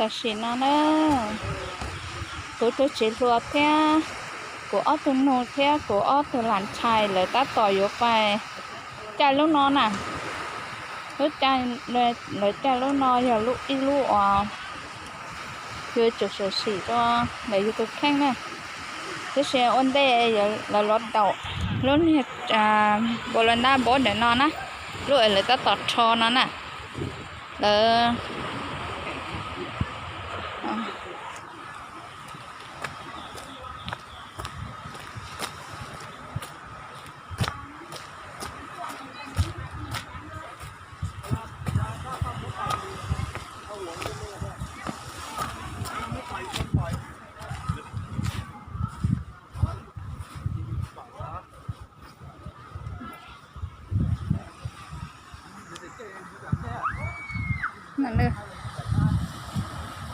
Tam sim no na, kuv tus txiv hluas thiab kuv ob tug nus thiab kuv ob tug lam tshais lawv tab tom yuav pais caij lub no na. Lub caij, lawv caij lub no yog lub ib lub uas yuav tsum xyuam xim rau ntawm yus tus kheej na. Tab sis ua ntej lawv los daum lub niag npau la ntab npab ntawm no na, lub uas lawv tab tom rho no na. Lawv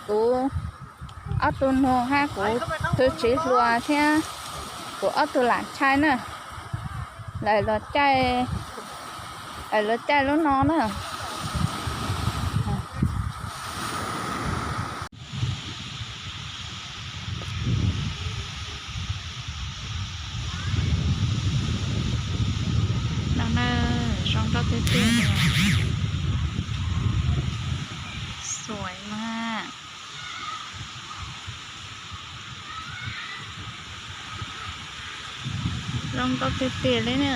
Kuv ob tug nus hab kuv tus txiv hluas thiab kuv ob tug lam tshais na, lawv los caij, lawv los caij lub no na. No na, zoo nkauj tiag tiag li. Xuav mas, zoo nkauj tiag tiag li na.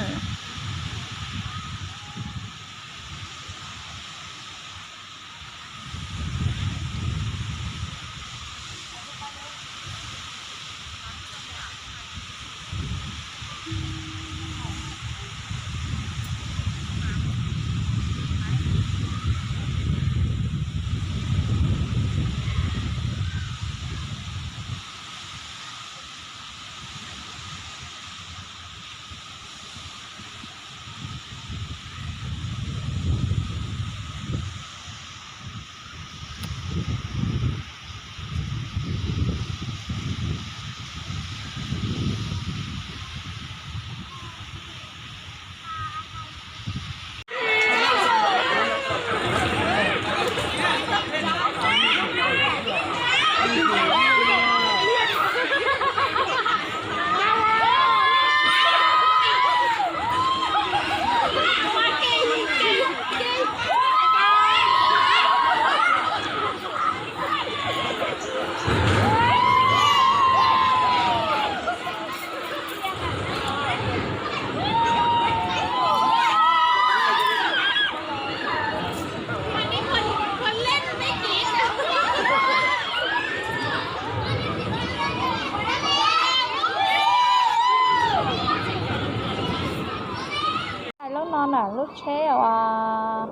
Lub no na, lub tsheb uas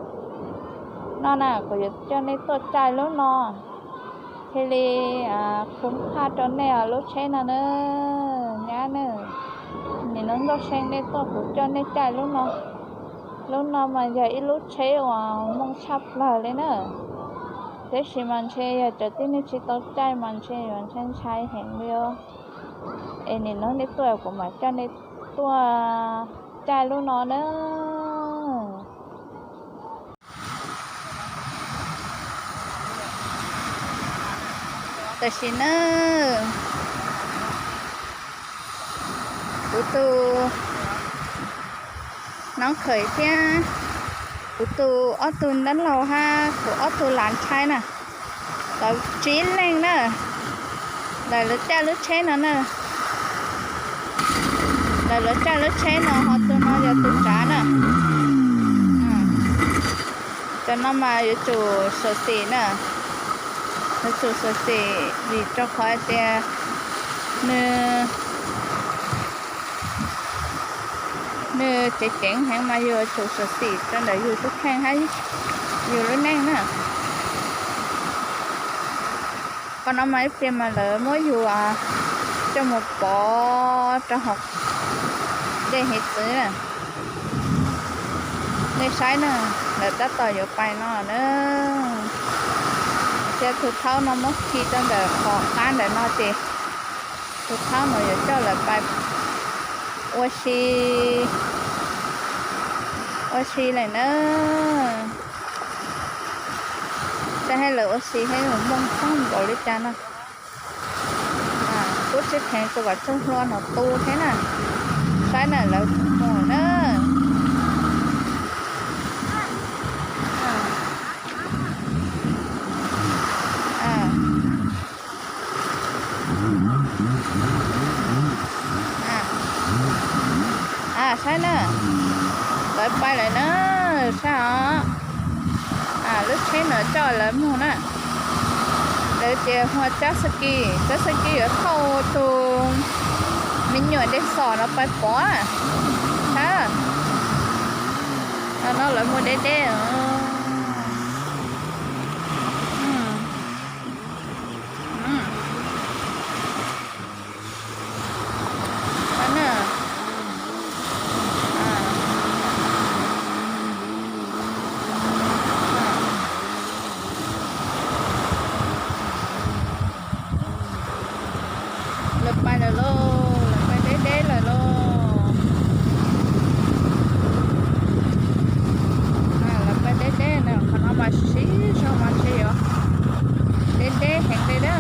no na, kuv yuav coj nej tuaj caij lub no. Thiaj li khub phaj rau nej os, lub tsheb no na, nyab na. Nim no Nkauj See nej tuaj kuv coj nej caij lub no. Lub no mas yog ib lub tsheb uas muaj tshaj plaws li na. Tab sis mas ntshe yog cov tib neeg tsis tau caij mas ntshe yuav ntshai ntshai heev li os. Es nim no nej tuaj kuv mam coj nej tuaj caij lub no na. Tam sim na, kuv tus noob khawm thiab kuv tus ob tug ntab laug hab kuv ob tug lam tshais na, lawv tsib leej na, lawv lawv caij lub tsheb no na. Lawv lawv caij lub tsheb no ho tus no yog tus tsav na. Cov no mas yuav tsum xyuam xim na, yuav tsum xyuam xim vim rau qhov hais tias nws, nws ceev ceev heev mas yus yuav tsum xyuam xim rau ntawm yus tus kheej hab yus lub neej na. Qhov no mas ib pliag mas lawv muab yus coj mus pov rau hauv dej hiav txwv na. Nej saib na, lawv tab tom yuav pais no na. Cia tus thaub no muab khi rau ntawm qhov qab ntawm no ces tus thaub no yuav coj lawv pais ua si, ua si lawm na. Cas hais lawv ua si thiab mus mooj tag npaum li cas no. Kuj tsis kheev tus kom tsaug hlua no tu thiab na. Saib na, lawv mus na. Saib na, lawv pais lawm na, saib os. Lub tsheb no coj lawv mus na. Lawv tias hu ua Cab Xa Kis, Cab Xa Kis yuav thauj tus me nyuam dej xom no pais pov. Saib, no lawv mus deb deb. Lawv pais lawm lauj, lawv pais deb deb lawm lauj. Lawv pais deb deb na, qhov no mas siv zog mas ntshe yuav deb deb heev li na.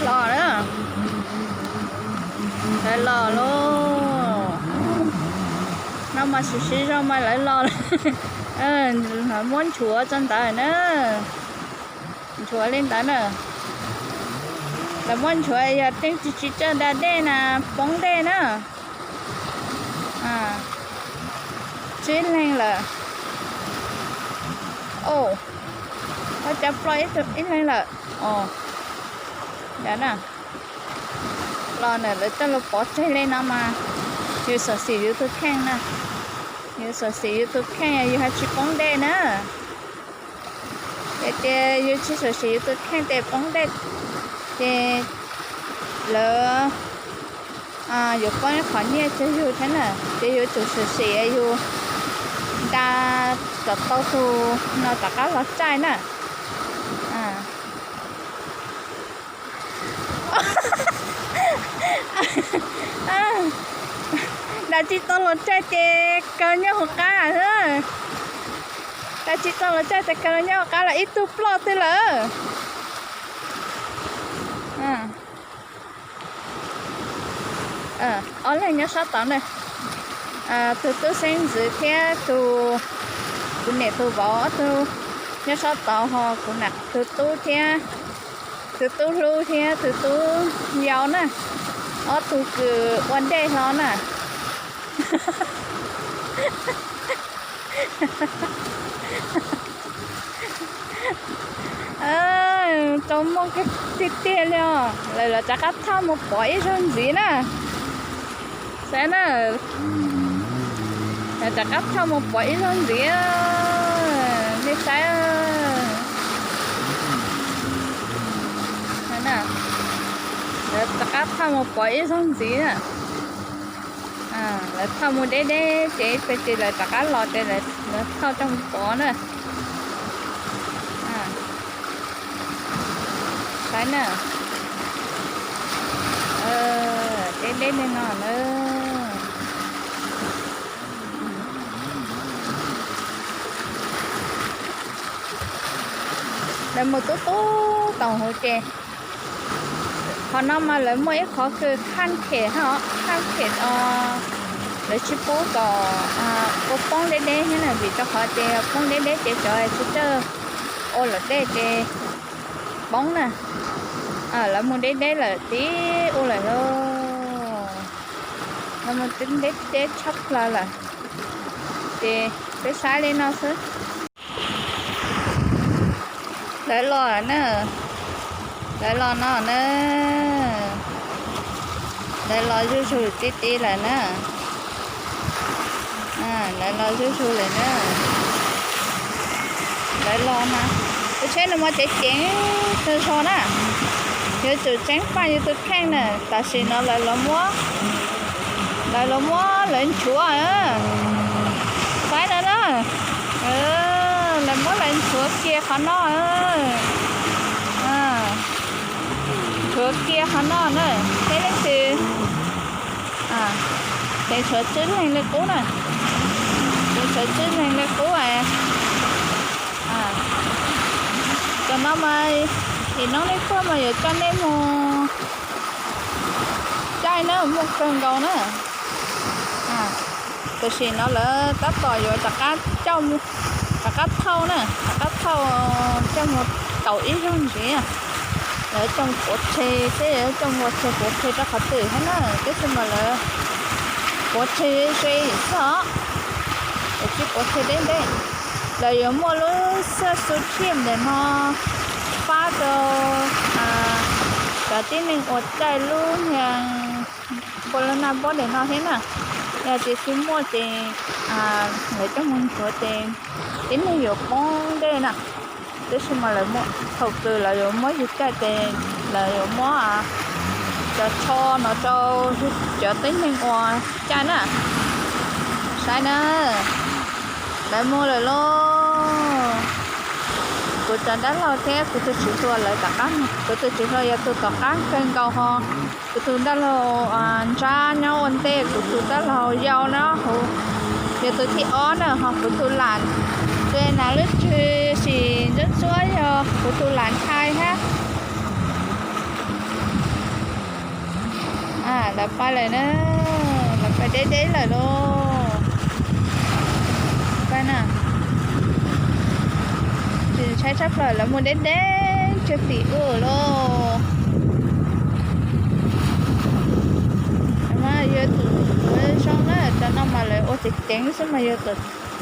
Los na, lawv los lauj. No mas siv siv zog mas lawv los. Muab nchuav tso ntawd na. Nchuav li ntawd na. Lawv muab nchuav yog tej tsis tsis txawj da dej na, poob dej na. Tsib leeg lawm. Ua cas ploj ib leeg lawm. Los na, lawv coj los pov tseg li no mas yus xyuam xim yus tus kheej na. Yus xyuam xim yus tus kheej yus ho tsis poob dej na. Yog tias yus tsis xyuam xim yus tus kheej ces poob dej, ces lawv yuav poob qhov nyiaj rau yus thiab na. Ces yus tsum xyuam xim yus da kom tau tus no rov qab los tsaij na. Da tsis tau los tsaij ces kaw nyob hauv qab. Da tsis tau los tsaij ces kaw nyob hauv qab los ib tug ploj twg lawm. Ob leeg nyob sab tod na. Tus tub xeeb ntxwv thiab tus, kuv niam tus vauv ob tug nyob sab tod ho kuv nam tus tub thiab, tus tub hlub thiab tus tub yau na, ob tug kws ua ntej hlo na. Tsaus muag tiag tiag li os. Lawv lawv rov qab thauj mus pov ib zaug ntxiv na. Saib na, lawv rov qab thauj mus pov ib zaug ntxiv. Nej saib, lawv rov qab thauj mus pov ib zaug ntxiv na. Lawv thauj mus deb deb ces ib pliag ces lawv rov qab los ces lawv thauj coj mus pov na. Saib na, deb deb li no na. Lawv mus tub tub taus hauv ces, qhov no mas lawv muaj ib qhov kws khaj khem, khaj khem, lawv tsis pub kom ua poob deb deb thiab na, vim rau qhov tias poob deb deb ces cov tsis txawj ua luam dej ces poob na. Lawv mus deb deb lawm tib ua lawm lauj. Lawv mus deb deb tshaj plaws lawm. Ces peb saib li no xwb. Lawv los na, lawv los no na, lawv los zuj zus tib tib lawm na. Lawv los zuj zus lawm na. Lawv los mas, tus tsheb no mas ceev ceev tag zog na. Yuav tsum tseeb paj yus tus kheej na, tam sim no lawv los muab, lawv los muab lawv nchuav. Saib no na, lawv muab lawv nchuav kiag qhov no. Nchuav kiag qhov no na, peb leej twg, ces tshuav tsib leeg li qub na. Sawv tswj neeg li qub. Cov no mas ib hnub nej tuaj mas yuav coj nej mus caij na, muaj kawg nkaus na. Tam sim no lawv tab tom yuav rov qab thauj na, rov qab thauj coj mus tau ib zaug ntxiv. Lawv coj mus puav tseg xwb, coj mus puav tseg puav tseg rau qhov twg thiab na, tab sis mas lawv puav tseg ze xwb os. Lawv tsis puav tseg deb deb. Lawv yuav muaj lub xab xu thiaj ntawm no pab rau cov tib neeg uas caij lub niag npua laj naj npob ntawm no thiab na. Yog tias tsis muaj ces lawv coj mus ntxuav ces tib neeg yuav poob dej na. Tab sis mas lawv muab thaum kws lawv yuav muab yus caij ces lawv yuav muab cov tsho no rau cov tib neeg uas caij na. Saib na, lawv mus lawm lauj. Kuv cov dab laug thiab kuv tus txiv hluas lawv tom qab, kuv tus txiv hluas yog tus tom qab kawg nkaus ho. Kuv tus dab laug ntsab nyob ua ntej, kuv tus dab laug yau no yog tus thib ob na, ho kuv tus lam, tus nas lub tswv sim ntsuab ntsuab yog kuv tus lam ntxhais hab. Lawv pais lawm na, lawv pais deb deb lawm lauj. Pais na, tsis ntshai tshaj plaws, lawv mus deb deb tsag tim ub lauj. Mas yog tus tuav zoo na, cov no mas lawv ua ceev ceev xwb mas yog tus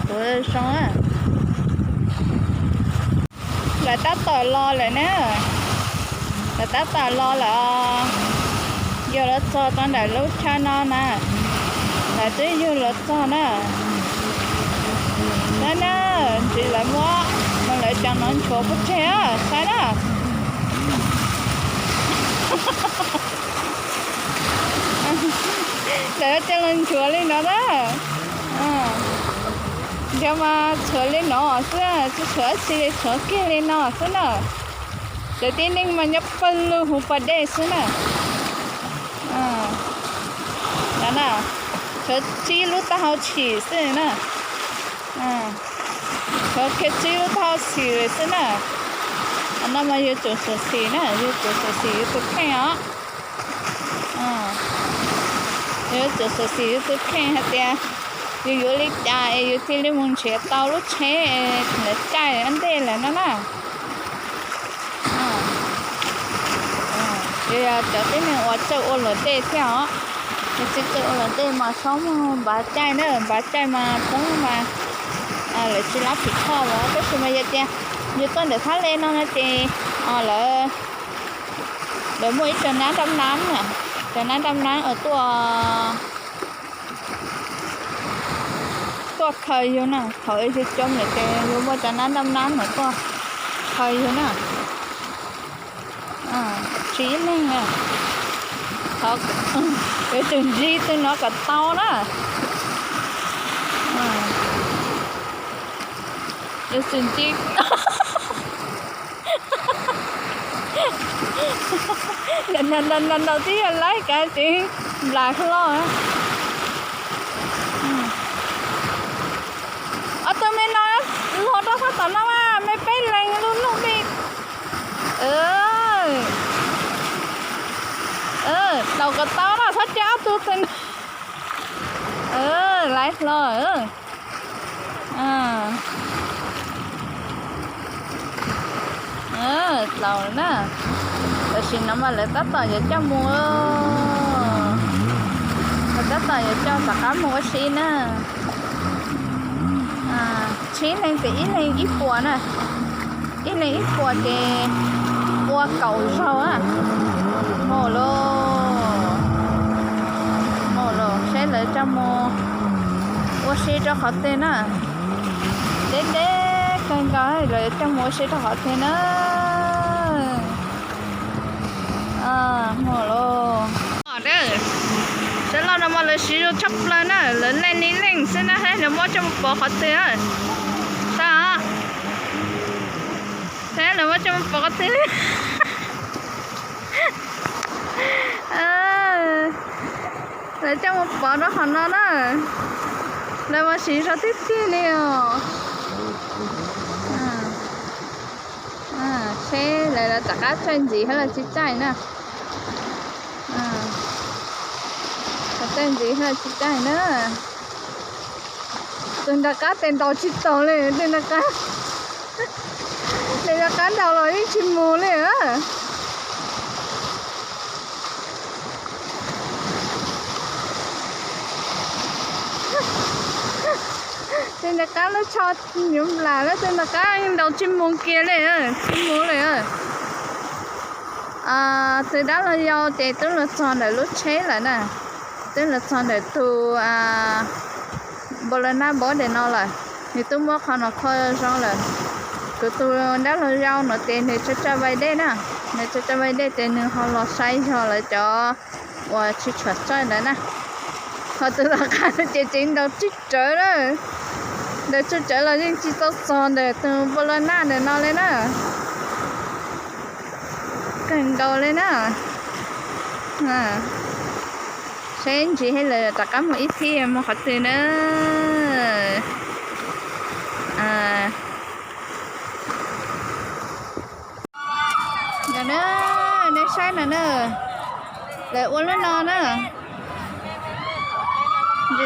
tuav zoo na. Lawv tab tom los lawm na, lawv tab tom los lawm os. Yug los txog rau ntawm lub chaw no na, lawv twb yug los txog na. Saib na, ntsis lawv muab, muab lawv cov no nchuav pub tseg, saib na. Lawv coj los nchuav li no na. Yog mas tshuav li no xwb, tsis tshuav tsi li, tshuav kiag li no xwb na. Cov tib neeg mas nyob pawg lug hauv pas dej xwb na. Tshuav tsib lub taub hau tshim xwb na. Tshuav kiag tsib lub taub hau tshim xwb na. No mas yus tsum xyuam xim na, yus tsum xyuam xim yus tus kheej os. Yus tsum xyuam xim yus tus kheej hais tias yus yuav li cas es yus thiaj li mus nrhiav tau lub tsheb lawv caij ntej lawm no na. Yog cov tib neeg uas txawj ua luam dej thiab os, yog tsis txawj ua luam dej mas txhob mus npav caij na, npav caij mas poob mas lawv tsis lab phim thoj los, tab sis mas yog tias yus tuaj ntawm thab le no no ces lawv, lawv muaj ib cov nab dab nab na, cov nab dab nab uas tuaj, tuaj khaws yus na, thaum yus coob lawm ces yus muaj cov nab dab nab no tuaj khaws yus na. Tsis ib leeg na, yuav tsum ntsib tus no kom tau na. Yuav tsum ntsib. Ntaus ntaus ntaus ntaus twb yog laib kav tsev nplas hlo. Ob tug me no los rau sab tom no mas me peb leeg lub luj me. Tau kom tau no txhob cia ob tug txeeg. Laib hlo. Tau na. Tam sim no mas lawv tab tom yuav coj mus, lawv tab tom yuav coj rov qab mus ua si na. Tsib leeg ces ib leeg ib puas na, ib leeg ib puas ces ua kaum zaug na. Mus lauj, mus lauj, saib lawv coj mus ua si rau qhov twg na. Deb deb kawg nkaus, lawv coj mus ua si rau qhov twg na. Mus lauj. Sawv los no mas lawv siv zog tshaj plaws na, lawv leej li leej xwb na, lawv muab coj mus pov qhov twg. Saib, saib lawv muab coj mus pov qhov twg. Lawv coj mus pov rau qhov no na. Lawv mas siv zog tiag tiag li os. Tsheb lawv los rov qab txaij ntxiv thiab los tsis txaij na. Txaij ntxiv thiab los tsis txaij na. Tus nram qab tes ntaus tsis taus li, tus nram qab, tus nram qab ntaus los yeej tsis mus li. Tus nram qab lub tsho yuav nplam lawm, tus nram qab ntaus tsis mus kiag li, tsis mus li. Tus dab laug yau ces twb los txog ntawm lub tsheb lawm na, twb los txog ntawm tus npau la nab npab ntawm no lawm, nws twb muab qhov no kho zoo lawm. Kuv tus dab laug yau no ces nws tsa tsa vais dej na, nws tsa tsa vais dej ces nws ho los saib zog lawv cov uas tsis tshua txawj ntawd na. Ho tus tom qab ces tseem ntaus tswj tsawv na, ntaus tswj tsawv los yeej tsis tau txog ntawm tus npau la nab ntawm no li na. Kawg nkaus li na. Saib ntsis thiab lawv rov qab mus ib txhij mus qhov twg na. No na, nej saib no na, lawv ua lub no na.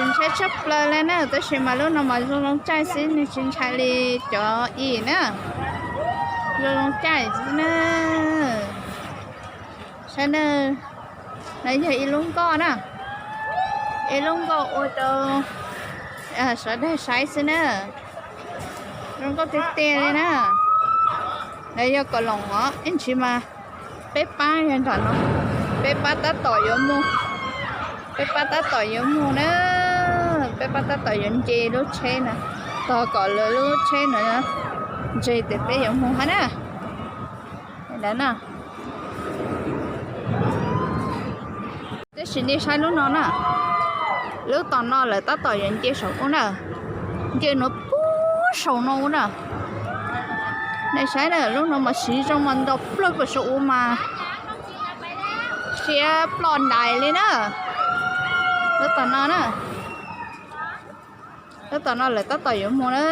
Ntshai tshaj plaws li na, tab sis mas lub no mas zoo zoo caij xwb, nws tsis ntshai li cov i na. Zoo zoo caij xwb na. Saib na, no yog ib lub nkoj na, ib lub nkoj ua rau sawv daws saib xwb na. Zoo nkauj tiag tiag li na. Lawv yog kom loos os, ib ntsis mas peb pab yog nram no, peb pab tab tom yuav mus, peb pab tab tom yuav mus na, peb pab tab tom yuav nce lub tsheb na, tos kom lawv lub tsheb na ntseg tias peb yuav mus hab na. Ntawd na. Tab sis nej saib lub no na, lub tom no lawv tab tom yuav nce saum ub na, nce no puag saum no ub na. Nej saib na, lub no mas siv zog mas nto plawg puag saum ub mas siab ploj ntais li na. Lub tom no na, lub tom no lawv tab tom yuav mus na.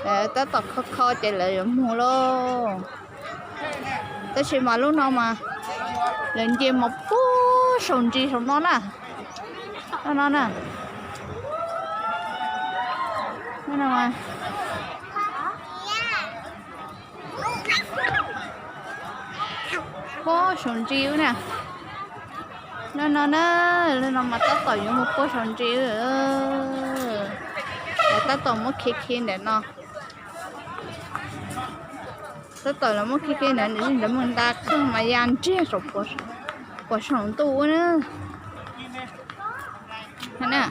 Lawv tab tom kho kho ces lawv yuav mus lauj. Tab sis mas lub no mas lawv nce mus puag saum ntsis saum no na. No na. Puag saum ntsis ub na. No no na, lub no mas tab tom yuav mus puag saum ntsis. Lawv tab tom muab khi khi ntawm no. Tab tom los muab khi khi ntawm no, ntawd mus nta kheej mas ya ntsiag saum puag saum ntuj ub na.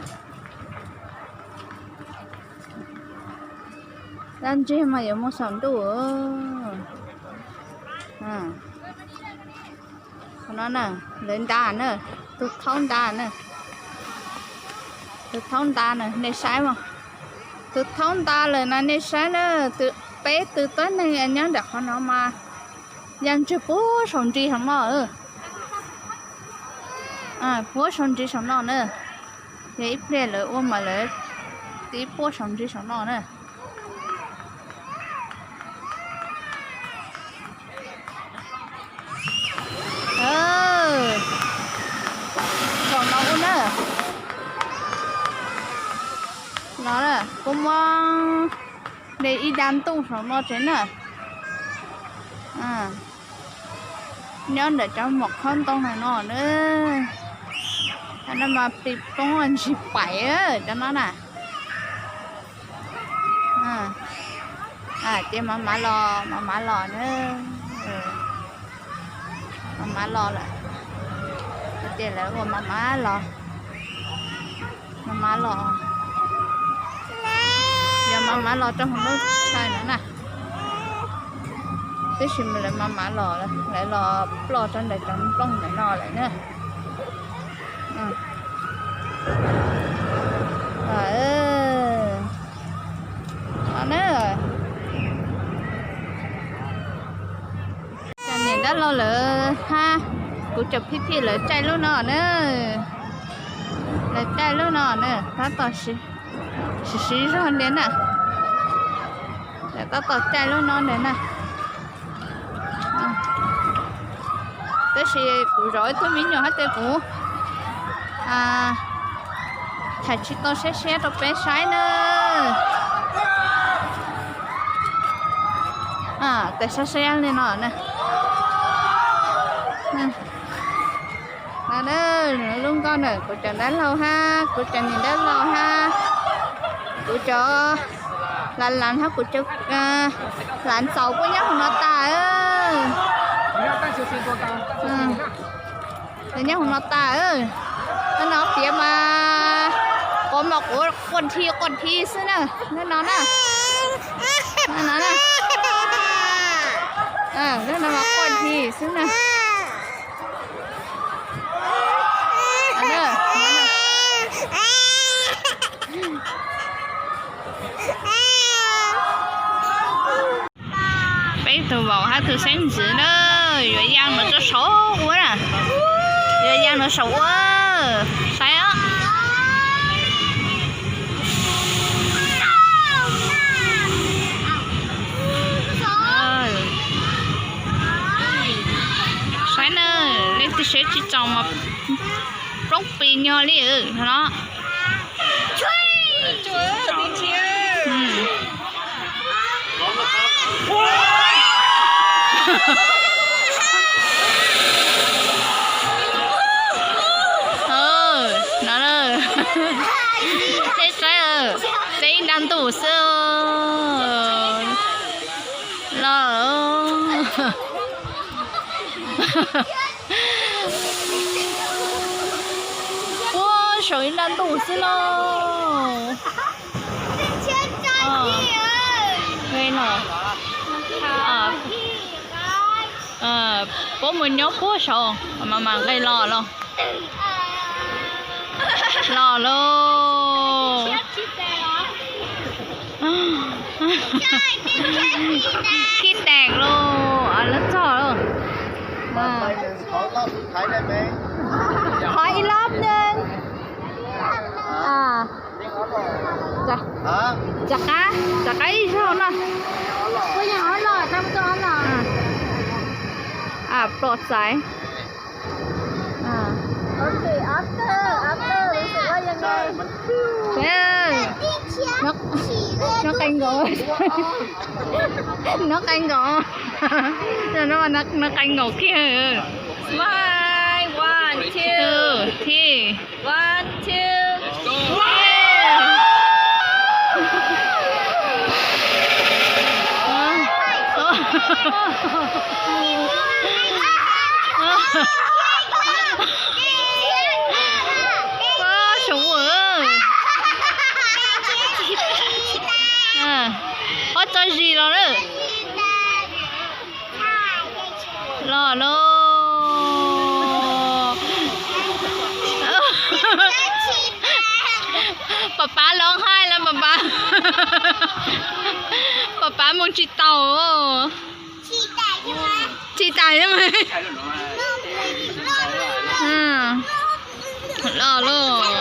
Ya ntsiag mas yuav mus saum ntuj. No na, lawv nta na, tus thaub nta na, tus thaub nta na, nej saib mas, tus thaub nta lawm na, nej saib na, peb tus tuab neeg nyob nram qhov no mas ya ntsiag puag saum ntsis saum no, puag saum ntsis saum no na. Yog ib pliag lawv ua mas lawv tib puag saum ntsis saum no na. Saum no ub na. No na, kuv muab de ib dab ntuj saum no tsev na. Nyob ntawm cov mom khob ntoo no na. Cov no mas plis poob ntsis paim cov no na. Ces maj mam los, maj mam los na. Maj mam los lawm. Ces lawv ua maj mam los, maj mam los. Yog maj mam los rau hauv lub chaw no na. Tab sis mas lawv maj mam los, lawv los ploj rau ntawm cov nplooj ntawm no lawm na. Cov niam dab laug lawv hab kuv cov phij phij lawv tsaij lub no na. Caij lub no na, tab tom siv, siv zog li na. Tab tom caij lub no ntawm na. Tab sis kuv zov ib tug me nyuam hab tes kuv tham tsis tau siab siab rau peb saib na. Tes saib saib li no na. No, lub nkoj na, kuv cov dab laug hab, kuv cov niam dab laug hab, kuv cov lav lav hab kuv cov lav ntxaus puab nyob hauv no tas. Nyob hauv no tas. Nyob no piav mas quav mas quav quaj thi quaj thi xwb na. Nyob no na. Nyob no na. Nyob no mas quaj thi xwb na. Peb tug vauv hab tug xeeb ntxwv na, yuav yaa no rau saum ua na, yuav yaa no saum ua, saib os. Saib na, leej twg siab tsis txaus mas poob pis nyog li no. No, saib, saib, ib nrab ntuj xwb los. Ua saum ib nrab ntuj xwb lauj. Puab mus nyob puag saud mas mam nqes los los. Los lauj. Khib dees lauj, lawv txog lauj. Thov ib lob neeg. Rov qab, rov qab ib zaug no. Plom txaiv. Nyob qee nkaus, nyob qee nkaus, nyob qee nkaus kiag. Smile, one, two, three. One, two. Ua, saum ua. Ob txog zis los lawm. Los lauj. Pab pab los hais los pab pab. Pab pab mus tsis taus. Tsis tas. Los lauj.